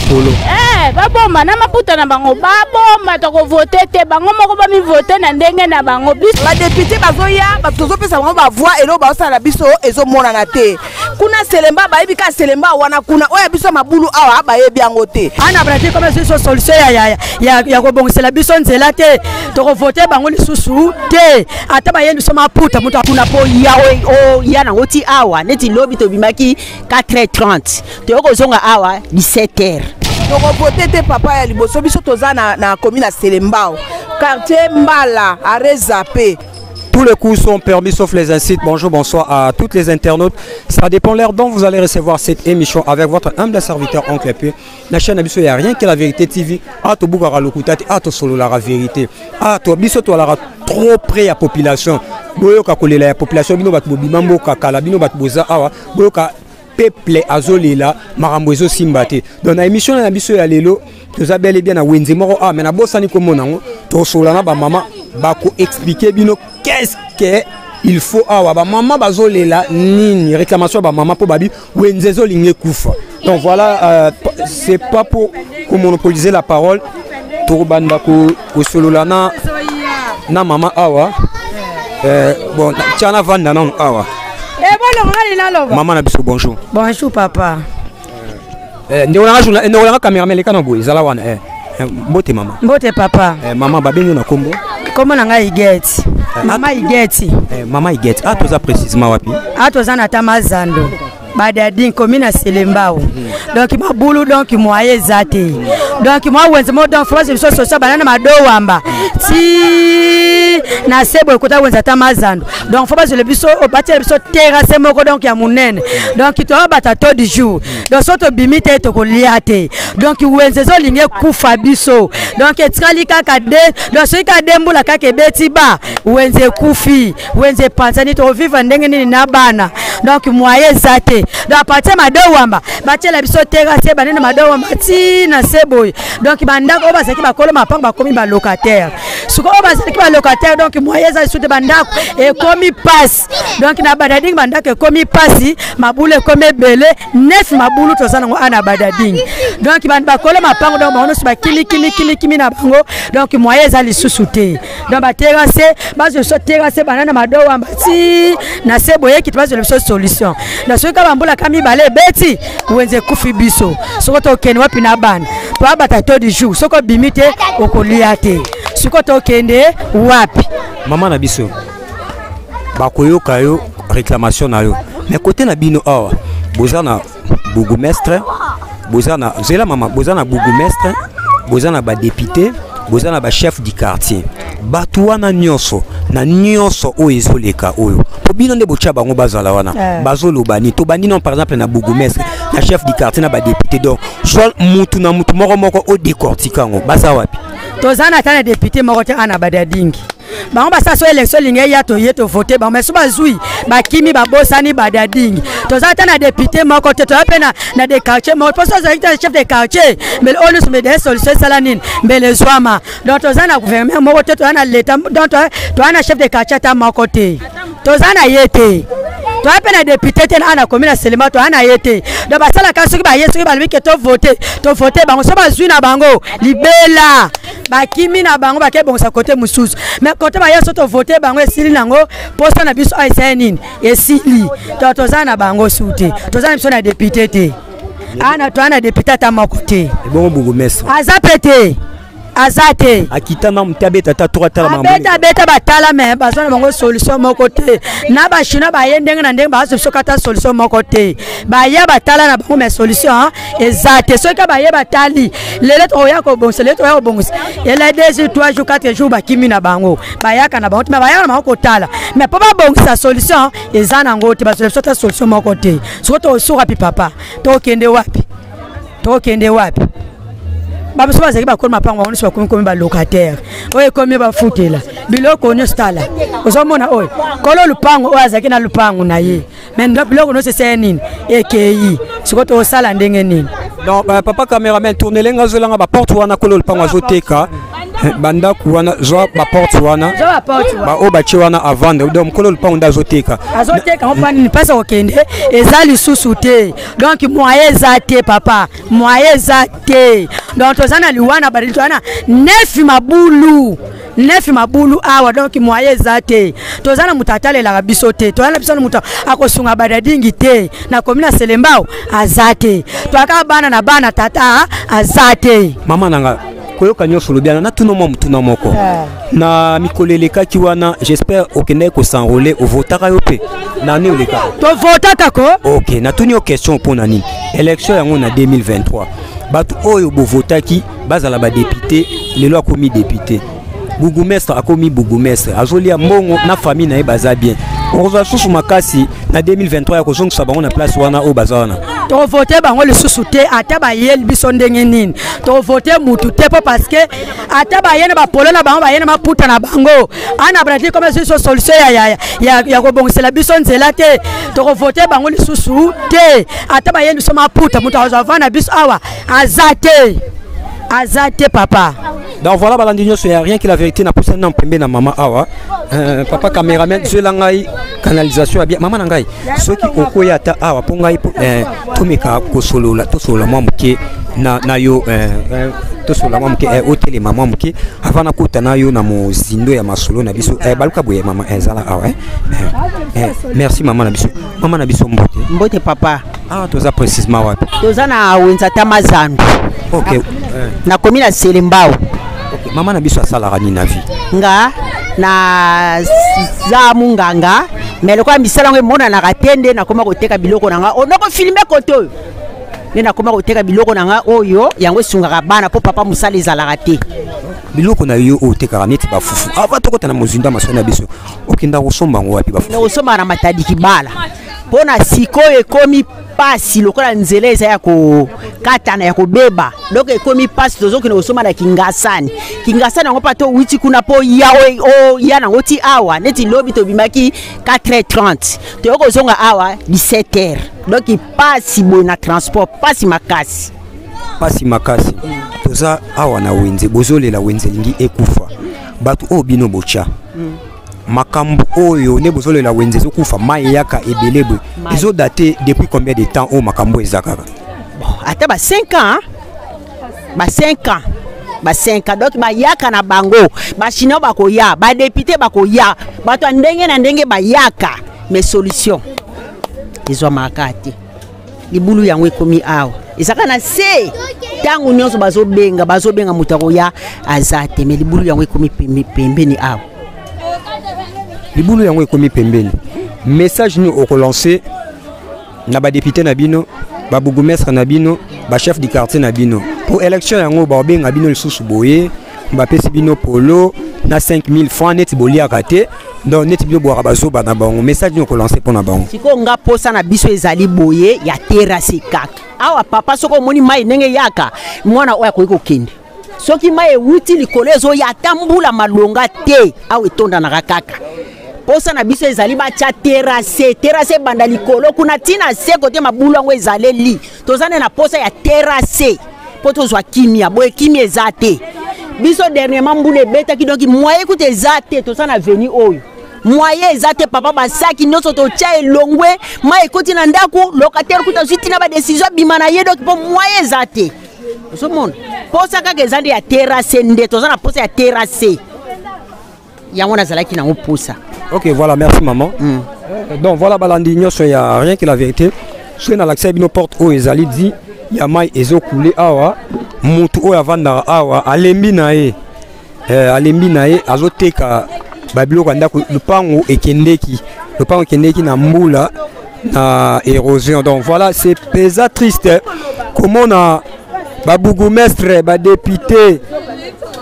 Polo. Eh, babomba na maputa na bango babomba tokovote te bango moko bamivote na ndenge na bango biso badepute bazoya bato tozopesa bango bavoi eloko baosala biso ezomonana te kuna selemba bayebi kaka selemba wana kuna oyo ya biso mabulu awa bayebi yango te ana brati comme ezwi so solution ya, ya, ya, ya kobongisela biso nzela te tokovote bango lisusu te ata bayeli biso maputa moto kuna mpo ya oya nango ti awa neti lobi tobimaki 4h30 toyei kozonga awa 17h tokovote te papa ya liboso biso toza na, na commune ya selembao quartier mbala arezape. Tous les coups sont permis sauf les incites. Bonjour, bonsoir à toutes les internautes. Ça dépend l'heure dont vous allez recevoir cette émission avec votre humble serviteur Oncle P. La chaîne Abisso, il n'y a rien que la vérité TV. A to bukara lokuta te, a to solo la vérité. A to biso to la trop près à population. Boyoka kolela ya population bino bato bobima mboka kala bino bato boza awa boyoka peuple azolela makambo ezosimba te. Donc na émission na biso ya lelo toza bel et bien na wenze moko awa, mais nabosani komona yango. Tosolola na bamama bakoexplike bino qu'est-ce que il faut awa bamama bazolela nini, réclamation ya bamama mpo babi wenze ezolinga ekufa. Donc voilà, c'est pas pour komonopoliser la parole, tokobanda kosolola na mama awa. Bon, tia na vanda nanu awa. Mama na biso, bonjour. Bonjour papa. Ndeko nanga journal, ndeko nanga cameraman, leka na boye, ezala wana. Mbote mama. Mbote papa. Mama, babengi na kombo? Kombo na ngai Igeti, mama Igeti. Mama Igeti, a toza précisément wapi? A toza na Tamazando Badadin, commune ya Selembao. Donc mabulu, donc moyen eza te. Donc mwa wenze mo, donc faut biso social banana madowamba ti na se boye kota wenze ata mazando. Donc faut bazwela biso, batiela biso terrasse moko donc ya monene. Donc toyabata to du jour, donc so tobimi te, tokolia te. Donc wenze ezolingi ekufa biso. Donc etikali kaka de, donc soki kaka de mbula kaka ebeti ba wenze ekufi, wenze epanzani, tokovivre ndenge nini na bana? Donc moyen eza te. Donc à partir madowamba batiela biso terrasse banene madowamba ti na se boye. Donc bandako oyo bazalaki bakolo mapango bakomi balocataire. Sikoyo oyo bazalaki balocataire, donc moyen eza lisusu te, bandako ekomi pasi. Donc na Badading bandako ekomi pasi, mabulu ekomi ebele, neuf mabulu toza nango ana Badading. Donc bakolo mapango, donc bango nyonso bakimikimikimikimi na bango. Donc moyen eza lisusu te. Donc baterrasse, bazwa biso terrasse banana madowamba ti na se boye kiti, bazwela biso solution. Na soki kaka bambula ka mibale ebeti, wenze ekufi biso. Soko tokende wapi na bana? Toabata to du jour, soki obimi te, okolia te. Siko tokende wapi? Mama na biso, bakoyoka yo réclamation na yo, mais côté na bino awa boza na bourgmestre, boza na nzela mama, boza na bourgmestre, boza na badepute, boza na bachef du quartier. Bato wana nyonso na nyonso oyo ezoleka oyo, po bino nde botya bango bazala wana. Bazoloba nini? Tobandi non, par exemple na bourgmestre, na chef du quartier, na badepute. Donc soit mutu na mutu moko moko odécortika yango, baza wapi? Toza na ata na député moko te ana Badadingi. Bango basala so élection elingi eya, toye tovote bango, mais so bazwi, bakimi, babosani Badadingi. Toza ata na député moko te, toza mpe na de quartier moko, mpo so ozalaki te chef de quartier, mbele oyo nyonso mbele solution esala nini, mbele ezwama. Donc toza na gouvernement moko te, toza na leta, donc toza na chef de quartier ata moko te, toza na ye te. Toza mpe na député te ana komi na Selema, toza na ye te. Donc basalaka soki baye, soki balobi ke tovote, tovote bango, so bazwi na bango libela, bakimi na bango, bake bongisa kote mosusu. Mais kote baya, so tovote bango, esili nango posa na biso awa esali nini, esili. To toza na bango su te, toza na biso na député te ana, toza na député ata moko te. Ebongo bourgmestre? Aza mpe te. Aza te. Akita na mote, abeta ata tour, atala makambo. Abeta, abeta, batala, me bazwa na bango solution moko te. Na bachinois baye ndenge na ndenge, bazwa biso kata solution moko te. Baya, batala na bango, me solution eza te. Soki baye, batali lelo, tokoya kobongisa lelo, tokoya kobongisa ela 2 jours, 3 jours, 4 jours, bakimi na bango. Bayaka na bango te, me bayaka na bango kotala, me mpo babongisa, solution eza nango te. Bazwa biso ata solution moko te. Soki tokosuka wapi, papa? Tokende wapi? Tokende wapi? Bamosusu bazalaki bakoli mapango, bango nyonso bakomi komi balocataire. Oyo ekomi bafutela biloko nyonso. Tala, ozomona oyo kolo lupango oyo azalaki na lupango na ye, me biloko nyonso esaya nini? Ekei. Sikoyo tokosala ndenge nini? Donc papa cameraman, tournele nga, azolanga baporte wana. Kolo lupango azoteka bandako wana. Zwa baporte wana, baoyo batie wana à vendre. Donc mokolo lupango nde azoteka. Azoteka ngo mpa nini? Mpasi kokende eza lisusu te. Donc moyen eza te, papa, moyen eza te. Donc toza na liwa na badeli, toza na nefi mabulu, nefi mabulu awa. Donc moyen eza te. Toza na moto atalelaka biso te. Toza na biso na moto akosunga badadingi te. Nakomi na Selembao, aza te. Toyaka bana na bana, tata aza te. Mama nanga, koyoka nyonso olobi wana, natuna mwa motuna moko. Na mikolo elekaki wana, j'espère okendaki kos'enrôler, ovotaka yo mpe na année olekaka? Tovotaka ko. Ok, natuni yo question mpo na nini? Élection yango na 2023, bato oyo bovotaki bazala badéputé, lelo akomi député, bourgmestre akomi bourgmestre, azolia mbongo na famille na ye, baza bien. Okozwa susu makasi na 2023 ya kozongisa bango na place wana oyo baza wana? Tovote bango lisusu te. Ata bayeli biso ndenge nini, tovote mutu te, mpo parce que ata baye na bapolo na bango, baye na maputa na bango ana bradili, comme ezwi biso solution ya kobongisela biso nzela te, tokovote bango lisusu te. Ata bayeli biso maputa, moto akozwa va na biso awa aza te, aza te, papa. Donc voilà, balandi nyonso ya Rien que la vérité, napusani na pembe na mama awa. Papa cameraman, zwela ngai canalisation ya bien. Mama na ngai, soki okoya ata awa mpo ngai tomeka kosolola, tosolola mwa moke na yo, tosolola mwa moke. Otelema mwa moke avant nakota na yo na mozindo ya masolo na biso. Baluka boye, mama, ezala awa. Merci, mama na biso. Mama na biso, mbote. Mbote, papa. Awa toza précisement wapi? Toza na wenza ta Mazandu. Ok. Nakomi na Selembao. Ok, mama na biso asalaka nini na vie? Nga na za munganga, me lokola misala yango emonanaka te, nde nakoma koteka biloko na nga. Onoko filme kote oyo, nde nakoma koteka biloko na nga oyo yango esungaka bana, mpo papa mosala ezalaka te. Biloko na yo oyo otekaka neti bafufu, avant tokota na mozindo ya masolo na biso, okenda kosomba yango wapi, bafufu? Kosomba na Matadi Kibala, mpo na sikoyo ekomi pasi lokola nzela eza ya kokatana, ya kobeba. Donc ekomi pasi, tozokende kosomba na Kingasani. Kingasani yango mpa towiti kuna mpo ya oya nango ti awa. Neti lobi tobimaki 4h30, toyei kozonga awa 17h. Donc pasi boye na transport, pasi makasi. Pasi makasi. Toza awa na wenze, bozolela wenze elingi ekufa. Bato oyo bino botya makambo oyo nde bozolela wenze ezokufa, mai eyaka ebele boye, ezodate depuis combien de temps oyo makambo eza kaka? Bon, ata ba 5 ans, ba 5 ans, ba 5 ans. Donc bayaka na bango, bachinois bakoya, badéputé bakoya, bato ya ndenge na ndenge bayaka, mais solution ezwamaka te. Libulu yango ekomi awa, ezalaka na se. Ntango nyonso bazobenga, bazobenga, moto akoya aza te. Mais libulu yango ekomi pembeni awa. Libulu yango ekomi pembeni. Message nini okolance na badéputé na bino, babourgmestre na bino, bachef du quartier na bino, po élection yango baobenga bino lisusu boye, bapesi bino polo na 5000 francs, neti boliaka te, donc neti bino bwaka bazoba na bango? Message nini okolance mpo na bango? Sikoyo nga posa na biso ezali boye ya terrasse kaka awa, papa. Soki omoni mai ndenge eyaka, mwana oyo akoki kokende. Soki mai ewuti likolo ezoya, ata mbula malonga te, awa etondanaka kaka. Posa na biso ezali batya terrasse, terrasse ebanda likolo kuna ntina se kote mabulu yango ezaleli. Toza nde na posa ya terrasse mpo tozwa kimia. Boye kimia eza te. Biso dernièrement mbula ebetaki, donc moyen kuta eza te. Toza na veni oyo, moyen eza te, papa. Basaki nyonso totya elongwe, mai ekoti na ndako. Locataire kuta azwi ntina badécision abima na ye, donc mpo moyen eza te. Ozomona, posa kaka eza nde ya terrasse. Nde toza na posa ya terrasse yango, nazalaki nango posa. Ok, voilà, merci maman. Donc voilà, balandi nyonso ya Rien que la vérité, soki nalakisa bino porte oyo ezali di ya mai ezokule awa. Mutu oyo avandaka awa alembi na ye. Eh, alembi na ye azoteka babiloko ya ndako, lupango ekendeki, lupango ekendeki na mbula na érosion. Donc voilà, c'est pesa triste komona babourgmestre, badéputé,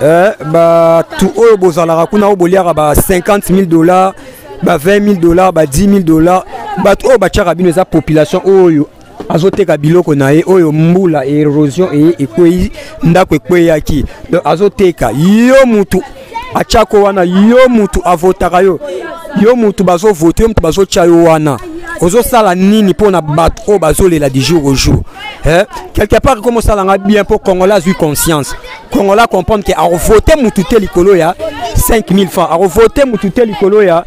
eh, bato oyo bozalaka kuna, oyo boliaka ba 50 000 $, ba 20 000 $, ba 10 000 $. Bato oyo batiaka bino eza population oyo azoteka biloko na ye, oyo mbula, érosion eye, ekwei, ndako ekweyaki. Donc azoteka. Yo mutu atiako wana, yo mutu avotaka yo, yo mutu bazovote yo, mutu bazotya yo wana, ozosala nini mpona bato oyo bazolela du jour au jour, eh? Quelque part comme osalanga bien mpo Congolais azwi conscience, Congolais comprendre ke akovote mutu te likolo ya 5000 francs, akovote mutu te likolo ya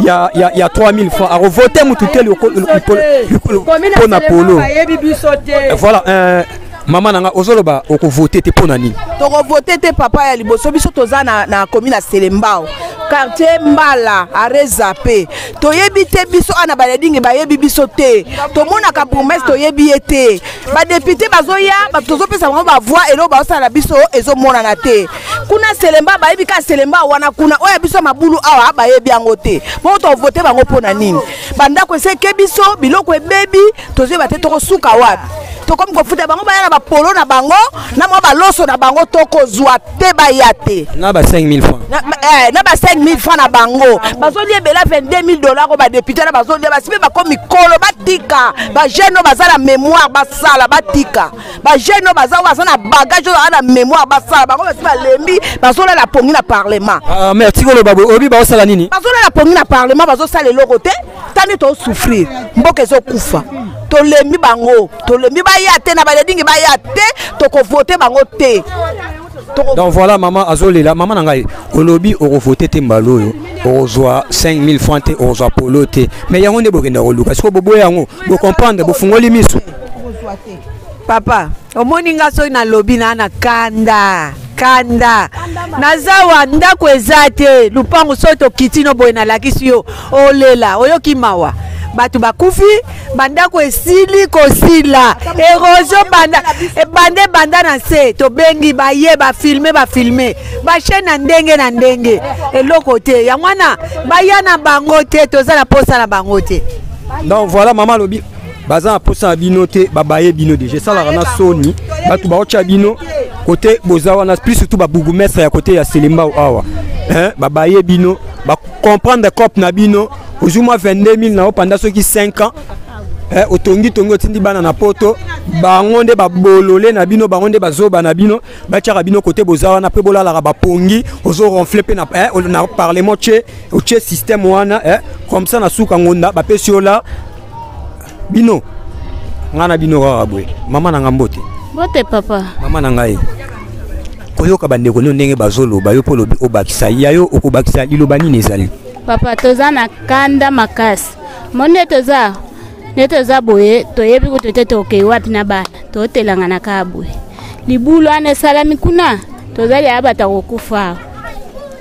3000 francs, akovote mutu te mpo na polo. Bayebi biso te. Voilà, mama na nga, ozoloba okovote te mpo na nini? Tokovote te, papa. Ya liboso, biso toza na commune ya Selembao, quartier Mbala, arezape. Toyebi te, biso awa na Baledingi bayebi biso te. Tomonaka bourgmestre, toyebi ye te. Badéputé bazoya, bato tozopesa bango bavoix, eloko baosala biso ezomonana te. Kuna Selemba bayebi kaka Selemba wana kuna, oyo ya biso mabulu awa bayebi yango te. Bongo tovote bango mpo na nini? Bandako eseke biso, biloko ebebi, tozoyeba te tokosuka wapi. Tokomi kofuta bango, baya na bapolo na bango, na mwa baloso na bango, tokozwa te, baya te. Na ba 5000 francs. Na ba 5000 francs na bango, bazolia ebela 22 000 $ oyo badéputé na bazolia. Basi mpe bakomi mikolo, batika. Bajeune oyo baza na mémoire basala, batika. Bajeune oyo baza, oyo baza na bagage, oyo baza na mémoire basala. Bango basi balembi, bazolala pongi na parlement. Ah, merci. Koloba boye, oyebi baosala nini? Bazolala pongi na parlement, bazosala eloko te. Tani tozosouffrir, mboka ezokufa, tolembi bango, tolembi. Baya te na Baledingi, baya te, tokovote bango te. Donc voilà, mama azolela. Mama na ngai, olobi okovote te mbala oyo, okozwa 5000 francs te, okozwa polo te, mais yango nde bokenda koluka. Sikoyo boboya yango, bocomprendre, bofungoli miso. Papa, omoni nga soki nalobi na kanda kanda, naza wa ndako eza te, lupango soki tokiti no boye, nalakisi yo, olela, oyoki mawa. Bato bakufi, bandako esili kosila, érosion banda ebanda ebanda na se. Tobengi, baye, bafilme, bafilme, bachaîne na ndenge na ndenge, eloko te. Yango wana baya na bango te, toza na posa na bango te. Donc voilà, mama alobi baza na posa na bino te, babaye bino déjà. Esalaka na soni, bato baotya bino kote boza wana, plus surtout babourgmestre ya kote ya Selembao awa, hein, babaye bino, bacomprendre cope na bino. Ozwi mwa 22 000 na yo panda soki 5 ans, eh, otongi tongi, otindi bana na Poto. Bango nde babolole na bino, bango nde bazoba na bino, batiaka bino kote boza wana mpe bolalaka bapongi, ozoronfle mpe na parlement, tie otie système wana, eh, comme ça na suka ngonda bapesi yo la bino. Ngai na bino kaka boye. Mama na nga, mbote. Mbote, papa. Mama na ngai, koyoka bandeko nio ndenge bazoloba, yo mpo olobi obakisa ya yo, okobakisa liloba nini ezali? Papa, toza na kanda makasi. Mo nde toza, nde toza boye, toyebi kutu te tokei wapi na bana. Totelangana kaka boye. Libulu wana esalami kuna, tozali ya bato akokufa awa.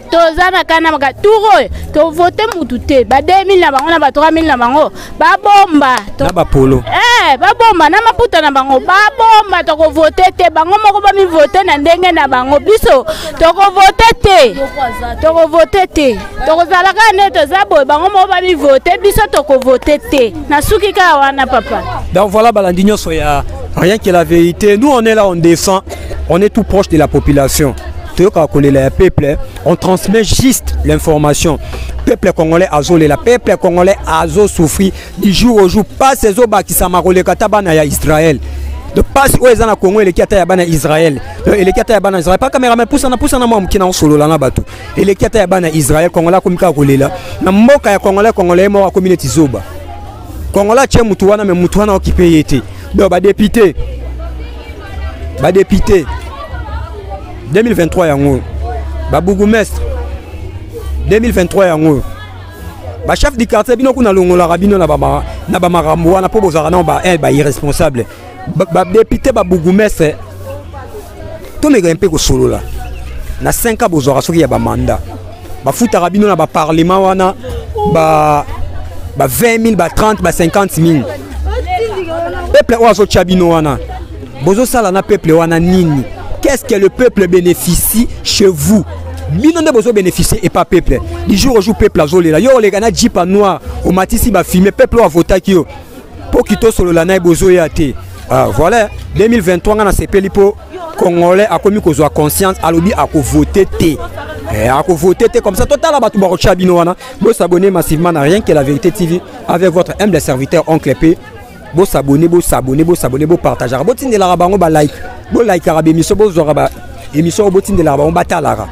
Toza na kanda makasi. Tour oyo tovote mutu te. Ba 2000 na bango na ba 3000 na bango babomba. Na bapolo. Eh, babomba na maputa na bango, babomba. Tokovote te. Bango moko bamivote na ndenge na bango, biso tokovote te, tokovote te. Tokozala kaka nde toza boye. Bango moko bamivote, biso tokovote te. Nasuki kaka wana, papa. Donc voilà, balandi nyonso ya Rien que la vérité, nous on est là, on descend, on est tout proche de la population. Toyokaka kolela ya peuple, on transmet juste l'information. Peuple congolais azolela, peuple congolais azosouffrir du jour au jour. Pasi ezobakisama koleka ata bana ya Israel. De pasi oyo eza na Congo eleki ata ya bana Israel. Donc eleki ata ya bana Israel. Pa cameraman, pusana, pusana mwa moke na osolola na bato. Eleki ata ya bana Israel. Congolais akomi kaka kolela na mboka ya Congolais. Congolais moko akomi neti zoba. Congolais atie mutu wana, me mutu wana okipe ye te. Donc badéputé, badéputé 2023 yango, babourgmestre 2023 yango, bachef du quartier, bino kuna longolaka bino na bamakambo wana mpo bozalaka nao bairresponsable. Badéputé, babourgmestre, tomeka mpe kosolola na 5 ans bozwaka soki ya bamanda, bafutaka bino na baparlement wana ba 20 000, ba 30, ba 50 000. Peuple oyo azotya bino wana, bozosala na peuple wana nini? Qu'est-ce que le peuple bénéficie chez vous? Bino nde bozo bénéficier et pas peuple. Du jour au jour peuple azolela. Yo oleka na jeep noir, omatisi ba fumer, peuple oyo avotaki yo. Po kitosolola na ye bozoya te. Ah, voilà, 2023 nga nasepeli po Congolais akomi kozwa conscience, alobi akovote te. Eh, akovote te comme ça totala bato bakotya bino wana. Bosabonner massivement na Rien que la vérité TV avec votre humble serviteur Oncle P. Bosabonner, bosabonner, bosabonner, bopartageaka, botindelaka bango balike, bolikaka baémission, bozwaka ba émission oyo botindelaka bango batalaka,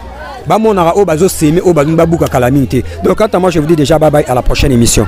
bamonaka oyo bazoseme oyo balingi babuka kala mingi te. Donc quant à moi, je vous dis déjà bye bye, à la prochaine émission.